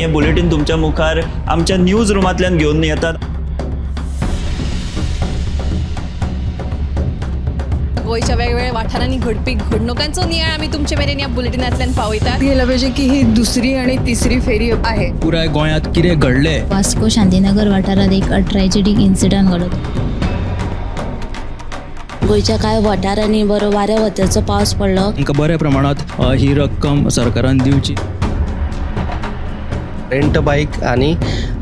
हें बुलेटीन तुमच्या मुखार आमच्या न्यूज रुमांतल्यान घेवन येतात. गोंयच्या वेगवेगळ्या वाठारांनी घडपी घडणुकांचो नियाळ आमी तुमचे मेरेन ह्या बुलेटिनांतल्यान पावयतात. गेलं पाहिजे की ही दुसरी आणि तिसरी फेरी आहे. पुराय गोंयांत कितें घडलें. वास्को शांतीनगर वाठारात एक ट्रॅजेडीक इन्सिडंट घडलो. गोंयच्या कांय वाठारांनी बरो वाऱ्या वताचो पावस पडलो. तांकां बऱ्या प्रमाणांत ही रक्कम सरकारान दिवची. रेंट बायक आनी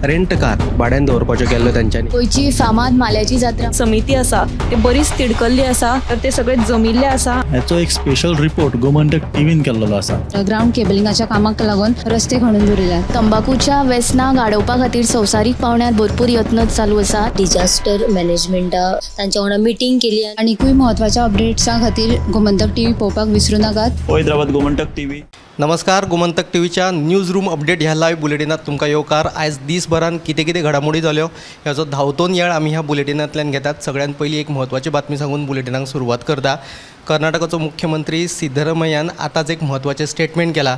रेंट कार भाड्यान दवरपाच्यो केल्ल्यो तेंच्यांनी. गोंयची फामाद माल्याची जात्रा. समिती आसा ते बरीच तिडकल्ली आसा, तर ते सगळे जमिल्ले आसा. हाचो एक स्पेशल रिपोर्ट गोमंतक टीव्हीन केल्लो आसा. ग्राउंड केबलिंगाच्या कामाक लागून रस्ते खणून दवरिल्यात. तंबाकूच्या वेसनाक आडोवपा खातीर संवसारीक पावंड्यार भरपूर यत्न चालू आसा. डिजास्टर मॅनेजमेंटा तांच्या वांगडा मिटींग केली. आनीकूय म्हत्वाच्या अपडेट्सां खातीर गोमंतक टीव्ही पळोवपाक विसरूं नाकात. पळयत रावात गोमंतक टीव्ही. नमस्कार, गोमंतक टीव्हीच्या न्यूज रूम अपडेट ह्या लायव्ह बुलेटिनात तुमकां येवकार. आयज दीसभरान कितें कितें घडामोडी जाल्यो ह्याचो धांवतो नियाळ आमी ह्या बुलेटिनांतल्यान घेतात. सगळ्यात पयलीं एक म्हत्वाची बातमी सांगून बुलेटिनाक सुरवात करता. कर्नाटकाचो मुख्यमंत्री सिद्धरमय्यान आतांच एक म्हत्वाचें स्टेटमेंट केलां.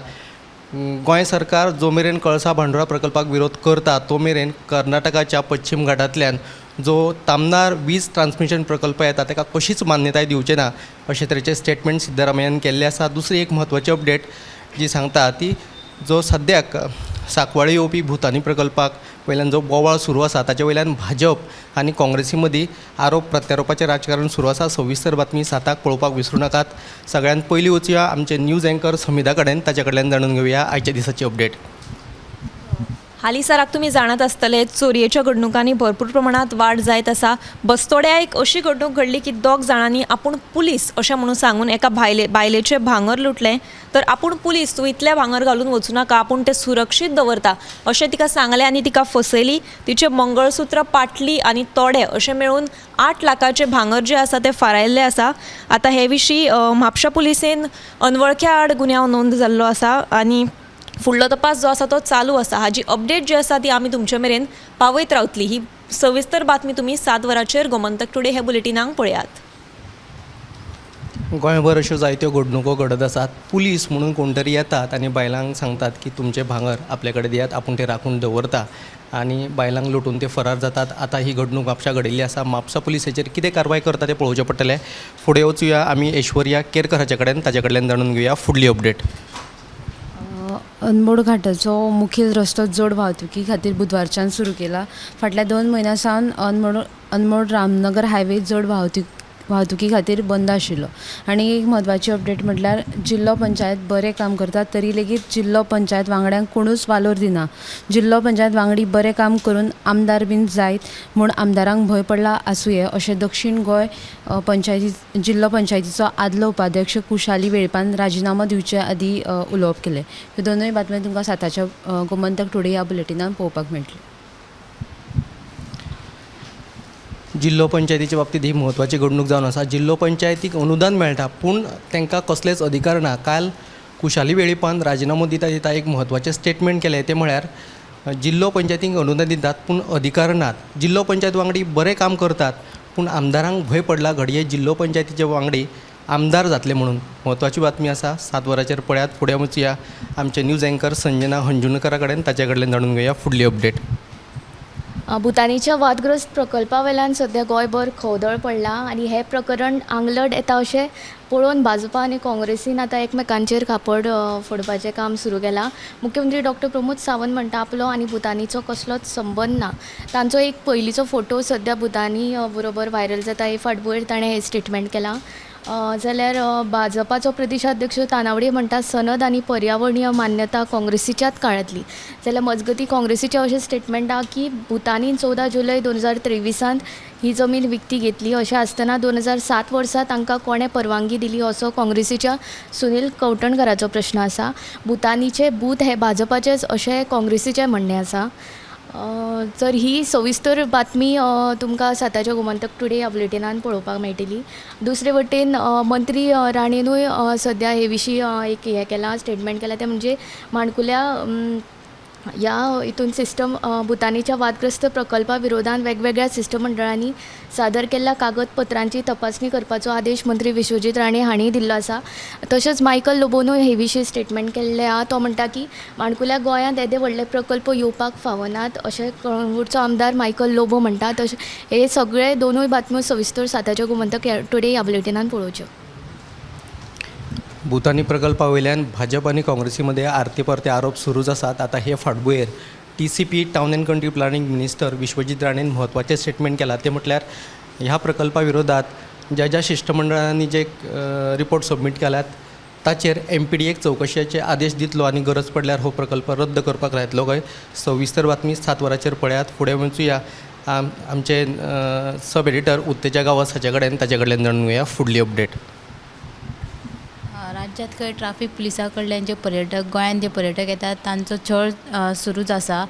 गोंय सरकार जो मेरेन कळसा भांडुरा प्रकल्पाक विरोध करता तो मेरेन कर्नाटकाच्या पश्चिम घाटांतल्यान जो तामनार वीज ट्रान्समिशन प्रकल्प येता ताका कशीच मान्यताय दिवचे ना अशे तरेचें स्टेटमेंट सिद्धरामय्यान केल्लें आसा. दुसरी एक म्हत्वाची अपडेट जी सांगता ती जो सद्याक सांकवाळे येवपी भुतानी प्रकल्पाक वयल्यान जो बोवाळ सुरू आसा ताचे वयल्यान भाजप आनी काँग्रेसी मदीं आरोप प्रत्यारोपाचें राजकारण सुरू आसा. सविस्तर बातमी साताक पळोवपाक विसरूं नाकात. सगळ्यात पयलीं वचुया आमचे न्यूज एंकर समिधा कडेन, ताच्या कडल्यान जाणून घेवया आयच्या दिसाची अपडेट. हालींसराक तुमी जाणात आसतले चोरयेच्या घडणुकांनी भरपूर प्रमाणांत वाड जायत आसा. बस्तोड्या एक अशी घडणूक घडली की दोग जाणांनी आपूण पुलीस अशें म्हणून सांगून एका बायलेचें भांगर लुटलें. तर आपूण पुलीस, तूं इतलें भांगर घालून वचूं नाका, आपूण तें सुरक्षीत दवरता अशें तिका सांगलें आनी तिका फसयली. तिचें मंगळसूत्र, पाटली आनी तोडे अशें मेळून 8 लाखाचें भांगर जें आसा तें फारायल्लें आसा. आतां हे विशीं म्हापशा पुलिसेन अनवळख्या आड गुन्यांव नोंद जाल्लो आसा आनी फुडलो तपास जो आसा तो चालू आसा. हाजी अपडेट जी आसा ती आमी तुमचे मेरेन पावयत रावतली. ही सविस्तर बातमी तुमी 7 वरांचेर गोमंतक टुडे ह्या बुलेटिनाक पळयात. गोंयभर अश्यो जायत्यो घडणुको घडत आसात. पुलीस म्हणून कोण तरी येतात आनी बायलांक सांगतात की तुमचें भांगर आपले कडेन दियात, आपूण तें राखून दवरता आनी बायलांक लुटून ते फरार जातात. आतां ही घडणूक म्हापशा घडिल्ली आसा. म्हापसा पुलीस हेचेर कितें कारवाय करता तें पळोवचें पडटलें. फुडें वचुया आमी ऐश्वर्या केरकर हाचे कडेन, ताचे कडल्यान जाणून घेवया फुडली अपडेट. अनमोड घाटाचो मुखेल रस्तो जड वाहतुकी खातीर बुधवारच्यान सुरू केला. फाटल्या 2 म्हयन्यां सावन अनमोड रामनगर हायवे जड वाहतुकी खातीर बंद आशिल्लो. आनी एक म्हत्वाची अपडेट म्हटल्यार जिल्लो पंचायत बरें काम करता तरी लेगीत जिल्लो पंचायत वांगड्यांक कोणूच वालोर दिना. जिल्लो पंचायत वांगडी बरें काम करून आमदार बीन जायत म्हूण आमदारांक भंय पडला आसुये अशें दक्षीण गोंय पंचायती जिल्लो पंचायतीचो आदलो उपाध्यक्ष कुशाली वेळपान राजिनामो दिवचे आदीं उलोवप केलें. ह्यो दोनूय बातम्यो तुमकां 7च्या गोमंतक टुडे ह्या बुलेटिनान पळोवपाक मेळटल्यो. जिल्लो पंचायतीच्या बाबतींत ही म्हत्वाची घडणूक जावन आसा. जिल्लो पंचायतीक अनुदान मेळटा पूण तांकां कसलेच अधिकार ना. काल कुशाली वेळीपान राजिनामो दिता दिता एक म्हत्वाचें स्टेटमेंट केलें तें म्हळ्यार जिल्लो पंचायतींक अनुदान दितात पूण अधिकार नात. जिल्लो पंचायत वांगडी बरें काम करतात पूण आमदारांक भंय पडला घडये जिल्लो पंचायतीचे वांगडी आमदार जातले म्हणून. म्हत्वाची बातमी आसा. 7 वरांचेर पळयात. फुडें वचुया आमचे न्यूज एंकर संजना हंजुणकरा कडेन, ताचे कडल्यान जाणून घेवया फुडली अपडेट. भुतानीच्या वादग्रस्त प्रकल्पा वयल्यान सद्या गोंयभर खवदळ पडला आनी हें प्रकरण आंगलट येता अशें पळोवन भाजपा आनी काँग्रेसीन आतां एकमेकांचेर कापड फोडपाचें काम सुरू केलां. मुख्यमंत्री डॉक्टर प्रमोद सावंत म्हणटा आपलो आनी भुतानीचो कसलोच संबंद ना. तांचो एक पयलींचो फोटो सद्या भुतानी बरोबर व्हायरल जाता हे फाटभुंयेर ताणें हें स्टेटमेंट केलां. जाल्यार भाजपाचो प्रदेशाध्यक्ष तानावडे म्हणटा सनद आनी पर्यावरणीय मान्यता काँग्रेसीच्याच काळांतली. जाल्यार मजगती काँग्रेसीचें अशें स्टेटमेंट आहा की भुतानीन 14 जुलय 2023 ही जमीन विकती घेतली अशें आसतना 2007 वर्सा तांकां कोणें परवानगी दिली असो काँग्रेसीच्या सुनील कवठणकराचो प्रश्न आसा. भुतानीचे बूथ हे भाजपाचेच अशें काँग्रेसीचें म्हणणें आसा. तर ही सविस्तर बातमी तुमकां 7च्या गोमंतक टुडे ह्या बुलेटिनान पळोवपाक मेळटली. दुसरे वटेन मंत्री राणेनूय सद्या हे विशीं एक हें केलां, स्टेटमेंट केलां. तें म्हणजे माणकुल्या ह्या हितून सिस्टम भुतानीच्या वादग्रस्त प्रकल्पा विरोधान वेगवेगळ्या शिश्टमंडळांनी सादर केल्ल्या कागदपत्रांची तपासणी करपाचो आदेश मंत्री विश्वजीत राणे हांणी दिल्लो आसा. तशेंच मायकल लोबोनूय हे विशीं स्टेटमेंट केल्लें आहा. तो म्हणटा की माणकुल्या गोंयांत येदे व्हडले प्रकल्प येवपाक फावनात अशें कळंगूटचो आमदार मायकल लोबो म्हणटा. तशें हे सगळे दोनूय बातम्यो सविस्तर साताच्या गोमंतक टुडे ह्या बुलेटिनान पळोवच्यो. भुतानी प्रकल्पा वयल्यान भाजप आनी काँग्रेसी मदें आरते परते आरोप सुरूच आसात. आतां हे फाटभुंयेर TCP town and country planning minister Vishwajit राणेन म्हत्वाचें स्टेटमेंट केलां, तें म्हटल्यार ह्या प्रकल्पा विरोधात ज्या ज्या शिश्टमंडळांनी जे रिपोर्ट सबमीट केल्यात ताचेर एमपीडीएक चवकशेचे आदेश दितलो आनी गरज पडल्यार हो प्रकल्प रद्द करपाक लायतलो काय. सविस्तर बातमी 7 वरांचेर पळयात. फुडें वचुया आमचे सब एडिटर उत्तेजा गांवस हाचे कडेन, ताचे कडल्यान जाणून घेवया फुडली अपडेट. राज्यांत खंय ट्राफीक पुलिसां कडल्यान जे पर्यटक गोंयांत जे पर्यटक येतात तांचो छळ सुरूच आसा.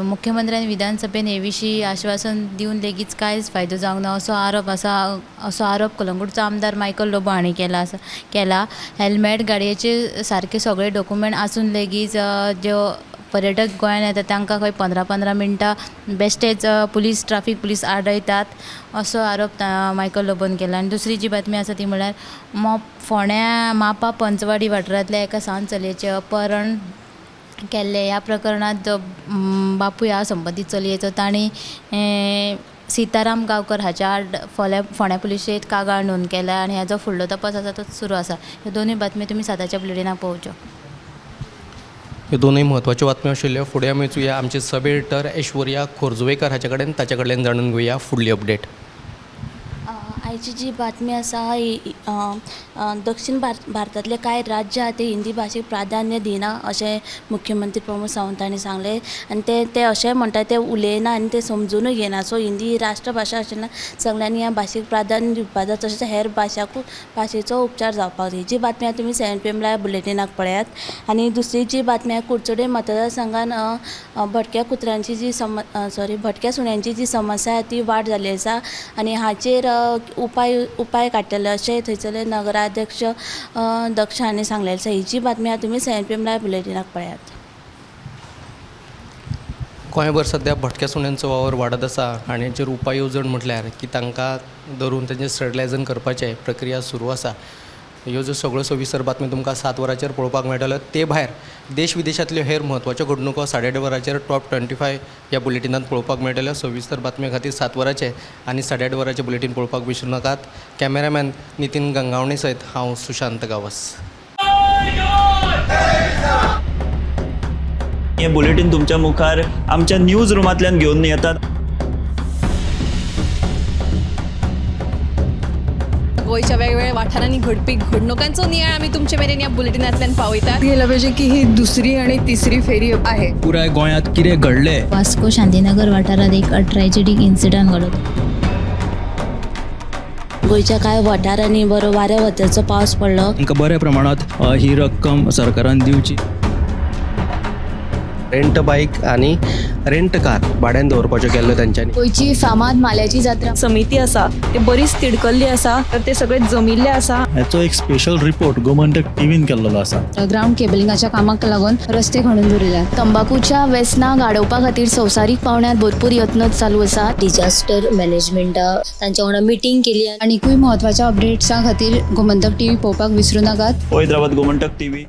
मुख्यमंत्र्यान विधानसभेन हे विशीं आश्वासन दिवन लेगीत कांयच फायदो जावंक ना असो आरोप आसा. असो आरोप कलंगूटचो आमदार मायकल लोबो हांणी केला. हेल्मेट गाडयेचे सारके सगळे डॉक्युमेंट आसून लेगीत ज्यो पर्यटक गोंयांत येतात तांकां खंय 15-15 मिनटां बेश्टेच पुलीस ट्राफीक पुलीस आडयतात असो आरोप मायकल लोबोन केला. आनी दुसरी जी बातमी आसा ती म्हळ्यार फोंड्या मापा पंचवाडी वाठारांतल्या एका सान चलयेचें अपहरण केल्लें. ह्या प्रकरणांत जो बापूय ह्या संबंदीत चलयेचो तांणी सीताराम गांवकर हाच्या आड फोंड्या पुलिशेंत कागाळ नोंद केल्या आनी हाजो फुडलो तपास आसा तो सुरू आसा. ह्यो दोनूय बातम्यो तुमी 7च्या बुलेटिनाक पळोवच्यो. ह्यो दोनूय म्हत्वाच्यो बातम्यो आशिल्ल्यो. फुडें आमी वचुया आमचे सब एडिटर ऐश्वर्या खोर्जुवेकर हाचे कडेन, ताचे कडल्यान जाणून घेवया फुडली अपडेट. आयची जी बातमी आसा ही दक्षिण भारतांतले कांय राज्य आहा ते हिंदी भाशेक प्राधान्य दिना अशें मुख्यमंत्री प्रमोद सावंत हांणी सांगलें. आनी ते अशेंय म्हणटा ते उलयना आनी ते समजुनूय घेना. सो हिंदी ही राष्ट्रभाशा आशिल्ल्यान सगळ्यांनी ह्या भाशेक प्राधान्य दिवपाक जाय, तशेंच हेर भाशेचो उपचार जावपाक जाय. जी बातमी आहा तुमी 7 PM live बुलेटिनाक पळयात. आनी दुसरी जी बातमी आहा कुडचडे मतदारसंघान भटक्या कुत्र्यांची जी भटक्या सुण्यांची जी समस्या आहा ती वाड जाल्ली आसा आनी हाचेर उपाय काडटले अशें थंयसरले नगराध्यक्ष दक्ष हांणी सांगलें आसा. ही जी बातमी आहा तुमी 7 PM live बुलेटिनाक पळयात. गोंयभर सद्या भटक्या सुण्यांचो वावर वाडत आसा आनी हाचेर उपाय येवजण म्हटल्यार की तांकां धरून तांचें स्टरिलायझन करपाचें प्रक्रिया सुरू आसा. ह्यो ज्यो सगळ्यो सविस्तर बातमी तुमकां 7 वरांचेर पळोवपाक मेळटल्यो. ते भायर देश विदेशांतल्यो हेर म्हत्वाच्यो घडणुको 8:30 वरांचेर टॉप 25 ह्या बुलेटिनांत पळोवपाक मेळटल्यो. सविस्तर बातमे खातीर 7 वरांचेर आनी 8:30 वरांचें बुलेटीन पळोवपाक विसरूं नाकात. कॅमेरामॅन नितीन गंगावणे सयत हांव सुशांत गांवस. हे बुलेटीन तुमच्या मुखार आमच्या न्यूज रुमांतल्यान घेवन येतात. गोंयच्या वेगवेगळ्या वाठारांनी घडपी घडणुकांचो नियाळ आमी तुमचे मेरेन ह्या बुलेटिनांतल्यान पावयतात. गेलं पाहिजे की ही दुसरी आणि तिसरी फेरी आहे. पुराय गोंयांत कितें घडलें, वास्को शांतीनगर वाठारांत एक ट्रॅजेडीक इन्सिडंट घडलो. गोंयच्या कांय वाठारांनी बरो वाऱ्या वताचो पावस पडलो. तांकां बऱ्या प्रमाणांत ही रक्कम सरकारान दिवची. रेंट बायक आनी रेंट कार भाड्यान दवरपाच्यो केल्ल्यो तेंच्यांनी. गोंयची फामाद माल्याची जात्रा समिती आसा ते बरीच तिडकल्ली आसा, तर ते सगळे जमिल्ले आसा. हाचो एक स्पेशल रिपोर्ट गोमंतक टीव्हीन केल्लो आसा. ग्रावंड केबलिंगाच्या कामाक लागून रस्ते खणून दवरिल्यात. तंबाखूच्या वेसनाक आडोवपा खातीर संवसारीक पावंड्यार भरपूर यत्न चालू आसात. डिजास्टर मॅनेजमेंटा तांच्या वांगडा मिटींग केली. आनीकूय म्हत्वाच्या अपडेट्सां खातीर गोमंतक टीव्ही पळोवपाक विसरूं नाकात. पळयत रावात गोमंतक टीव्ही.